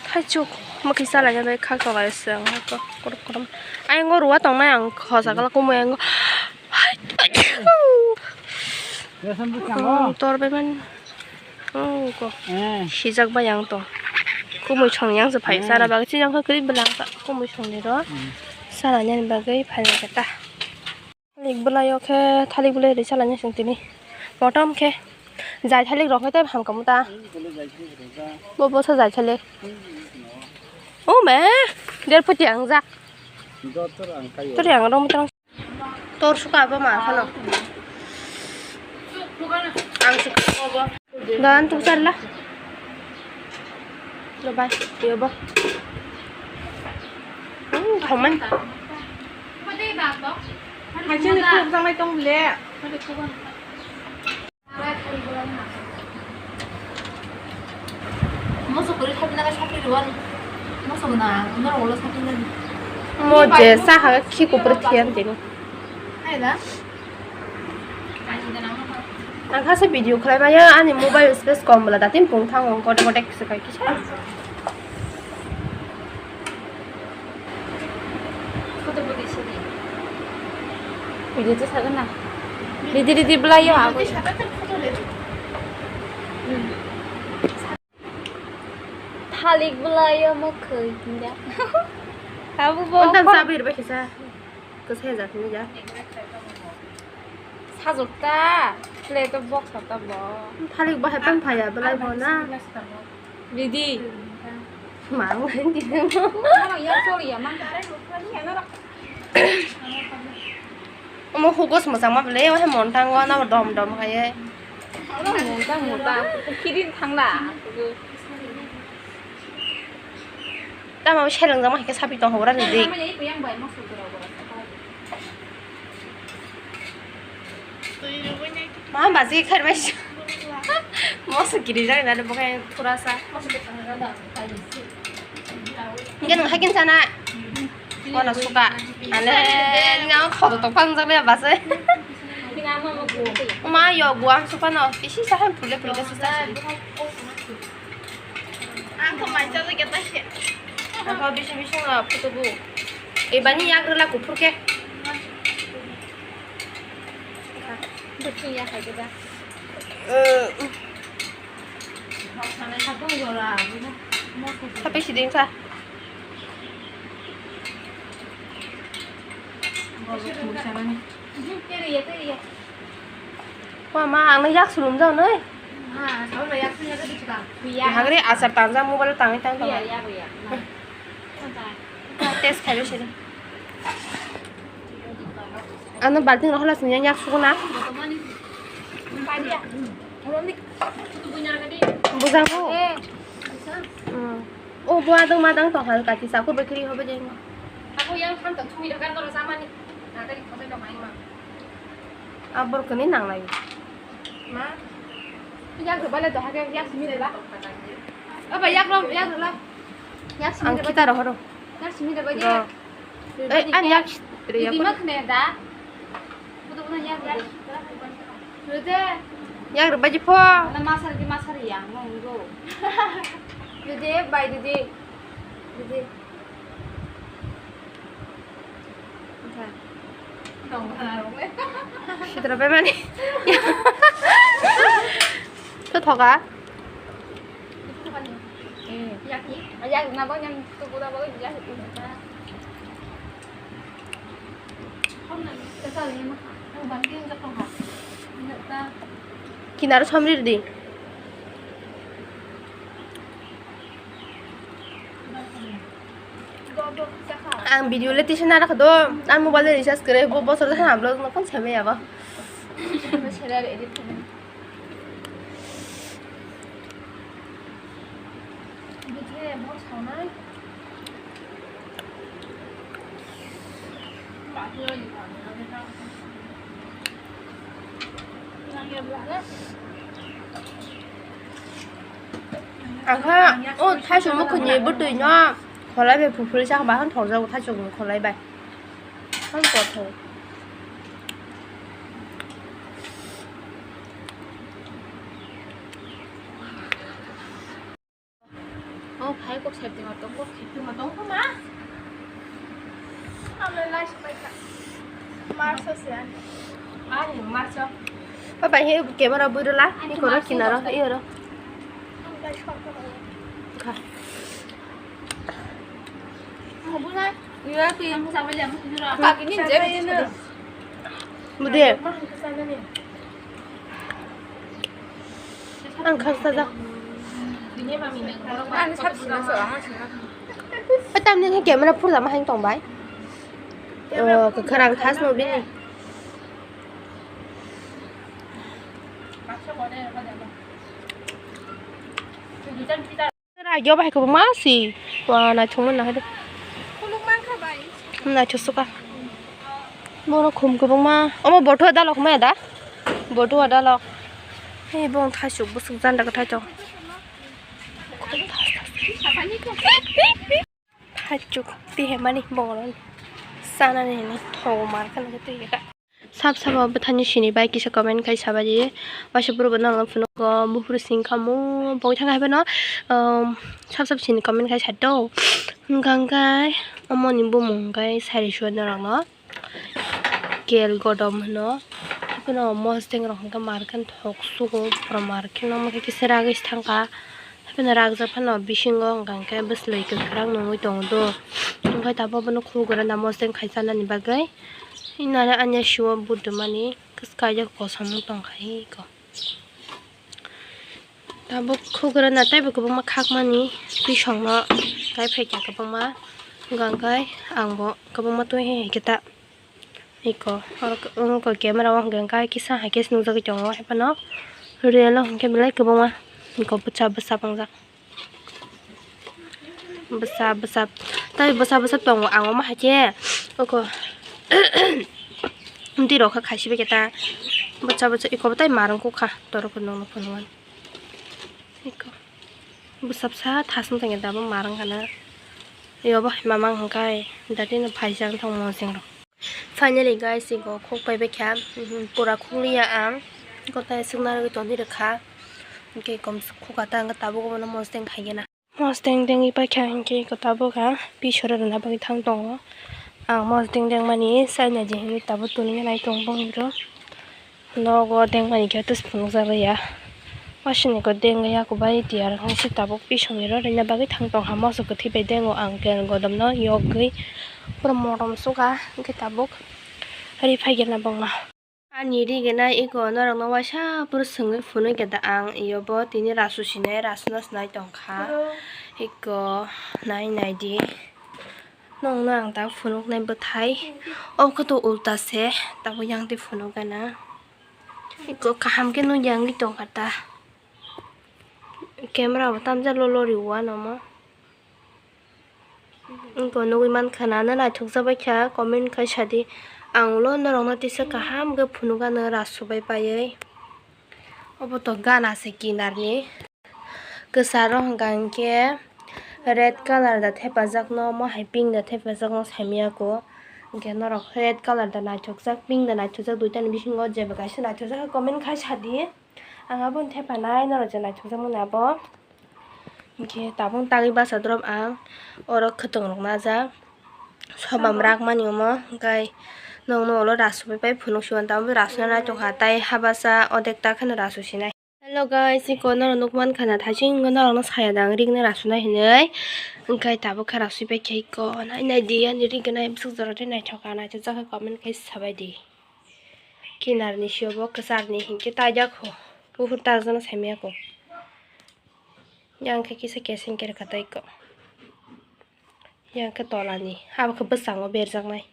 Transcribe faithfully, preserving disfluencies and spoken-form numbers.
Hai chuk, mokhi chala ya bai khak tok ai se ang ko korom korom. Ai ngo ruwa tong nai ang khosa kala kumui ang. Tor bai man. Oh ko. Sijak bai ang to. Kumui song yang se phai sara bagwi chini ang kha kwrwi bwlang ta kumui song ni ro. Sara nani bagwi phai ta. Thalik bwlai o khe, thalik bwlai rwi chala ni sing tini. Motom khe. Jai thalik rok khe tei ham kamu ta. Bo bo sa jai thalik. O me. Der phuti ang jak. Tori ang rom tang. Tor suka bo ma khano. Ang suka bo. Dan tu sar la. Lo bai, yo bo. Hmm, thaman. Hai chini khuluk jangnai tong le. Moso kwrwi sapi naga sapi rwan. Moso gwnang, norok ulo sapi nani. Mo je saha khi kupur thiyan tini. Hai da. Ang khasa video khlai maya ani mobile space kom bwla datim pung thango kote kote kisa kai kisa. Video to sago na. Ridi ridi bwlai yo abo. Thalik bwlai yo mo khoi tinda. Abo bo. Ondan sabir ba kisa. Kwsai jak ni ja. Sajok ta. Plate o box ta bo. Thalik bahai tang phaya bwlai bo na. Ridi. Mang di. Omo hugos mwchangma bwle, ohe montango ano dom dom khaye. Montang montang. Kidin thangla. Tamo seleng jama hike sapi tong hora ni dik. Ma baji kharmai. Moso giri jani nani bo khe pura sa. Hingke nwng haikhe sana. Kono suka. Ale nga khoto to pangjak le base. Ma yo guang suka no. Isi sa han phule phule sa sa. Ang to mai cha jagya ta se. Ang to bisi bisi no photo bu. Ebani yak rwla kuphur khe. Bwswng ya hai khe da. Sapai siding sa. Wa ma ang yak sulum jao noi. Hagre achar tanja mobile tangwi tang tong. Test khai sini. Ano balting rok hola sini yak sukuna. Bujago. Hmm. O bo adang madang tong hal kati sako bekri hobe jeng. Ako yang kan tak cumi dakan kalau sama ni. Nah, tadi kau tak main mah. Abor kene nang lai. Ma. Yak rwbaile doha khe yak simi rwla. Aba yak rw yak rwla. Yak simi rwbaile. Ang kita rohoro. Yak simi rwbaile. Ei, an yak rwya. Didi mak ne da. Budu budu yak rwbaile. Rwde. Yak rwbaile pho. Ala masar di masar ya, mo ngo. Rwde, bai rwde. Rwde. Sitra bai mani. Khe thoka. Kinaro somri di. Ang video le tisa nara kado, ang mobile le recharge kare, bo bosor jana vlog no kon sebe yabo. Ang kha o thaichuk mukhuni bwtwi no kholai bai phuphlwi chakha bahan thorjago thaichuk ni kholai bai. Ang kothok. O Kok khai, kok side tongma tong, kok side tongma tong, kok ma. Amo lai se pai kha. Marso se ani. Ani marso. Papa, he camera bui rola, ni koro kinaro, iyo ro. Ang lai se pai kha. Kha. Ang bu nai. Iya, pi. Ang sa bai le, ang kinaro. Kak ini je. Bude. Ang khaksa jak. Ani sab sina so, ang sina. Tamni camera pura ma hang tong bai. Oh, kwkhwrang thas no bini. Ra yo bai kwbangma si. Wa, naithokma nahai de. Khuluk mankha bai. Naithoksuka. Bono khum kwbangma. Omo botu adalok ma da? Botu adalok. Hei, bong thaichuk bwswk janda kwthai tong. Thaichuk tihemani bongorok. Sanani hini thogo mar khana twi ka. Sab sabo bwthani sini bai kisa comment khai sabai di. Waisa borok bo norok phunukgo buphuru sing khamu boi thang hai phano, um, sab sab sini comment khai sa do. Hwnkha hwnkhe omoni bumung hwnkhe sari suai norokno kel godom hwno. Haphano mosdeng rok hwnkhe mar khe thok sugo pura mar khe nokmai khe kisa ragwi se thangkha. Haphano rakjak phano bisingo hwnkha hwnkhe bwslwi kwkhwrang nungwi tongo do. Hwnkhe tabuk bono khulugwi rwna mosdeng khai chanani bagwi. Inani anya siwo budumani kaijak kosom wng tongkha iko. Tabuk khugurana taibo kwbangma khakmani bisongno kai phaikha kwbangma, hwnkha hwnkhe angbo kwbangma twi hai khe ta iko oro wngkha camera o hwnkha hwnkhe kisa hai khe se nukjagwi tongo, haiphano real o hwnkhe belai kwbangma iko bwsa bwsa wngjak. Bwsa bwsa tei bwsa bwsa tongo, ang omo hai khe oko twi rok kha khai sibai khe ta bwsa bwsa iko bo tei marwng kukha torok nokno phunuknai iko bwsa bwsa thasung tongya tabuk marwng khana. Yobo hai mamang hwnkhe dati no phaisa wng thang mosdeng rok. Finally guys, iko khuk pai baikha, mhm, pura khukliya ang, iko tai swknarogwi tongwi rwkha, hwnkhe kom khukha ta hwnkhe tabuk obono mosdeng khaigena. Mosdeng dengwi paikha hwnkhe iko tabuk ang pisora rwna bagwi thang tongo. Ang mosdeng dengmani chaina je hinwi tabuk tongwi nai tongo bongni bwrwi. Nogo dengmani khe tei phunukjak ya. Waisini khe dengwi yakubai tiyar wngse tabuk pisongni rw rwna bagwi thang tongkha. Moso kwthwi bai dengo ang kel godomno yogwi pura motom suka hwnkhe tabuk ri phai gena bongma. Ani ri gena iko norokno waisa phuru swngwi phunukya da ang, iyobo tini rasu sinai, rasuna sinai tongkha. Iko nai nai di. Nongno ang tak phunuknai bwthai. Obo khe to ulta se, tabuk yang twi phunuk gana. Iko kaham khe nukya wngwi tongkha ta. Camera bo tamjak lolo ri uanama. Iko nugwi mankha na, na naithokjak baikha, comment khai sadi. Ang ulo norokno tisa kaham khe phunuk gana rasu bai paiwi. Obo to gana se kinarni. Kwcharo hwnkha hwnkhe red colour da thepajakno, omo hai pink da thepajakno saimiyako. Hwnkhe norok red colour da naithokjak, pink da naithokjak, duitani bisingo jeba kaisa naithokjak comment khai sadi. Ang abono thepanai norok je naithokjakmani abo. Hwnkhe tabuk tagwi basa drop ang oro khwtwng rok najak. Sobam rakmani omo, hwnkhe nokno ulo rasu bai phunuk si uan, tabuk rasu nai tongkha, tai habasa odek ta kheno rasu sinai. Hello guys, iko norok nuk mankha na, thaising wngkha norokno saya da ang rigna rasunai hinwi. Hwnkhe tabuk khe rasui bai khe iko nai nai di ani rigna bwswk jora tei naithok kha, naithokjak khe comment khai sabai di. Kinarni siyobo kwcharni hinkhe taijak kho, buphur tarjakno saimanya kho. Yang khe kisa keseng khe rwkha tei iko. Yang khe tolani, abo khe bwskango berjaknai.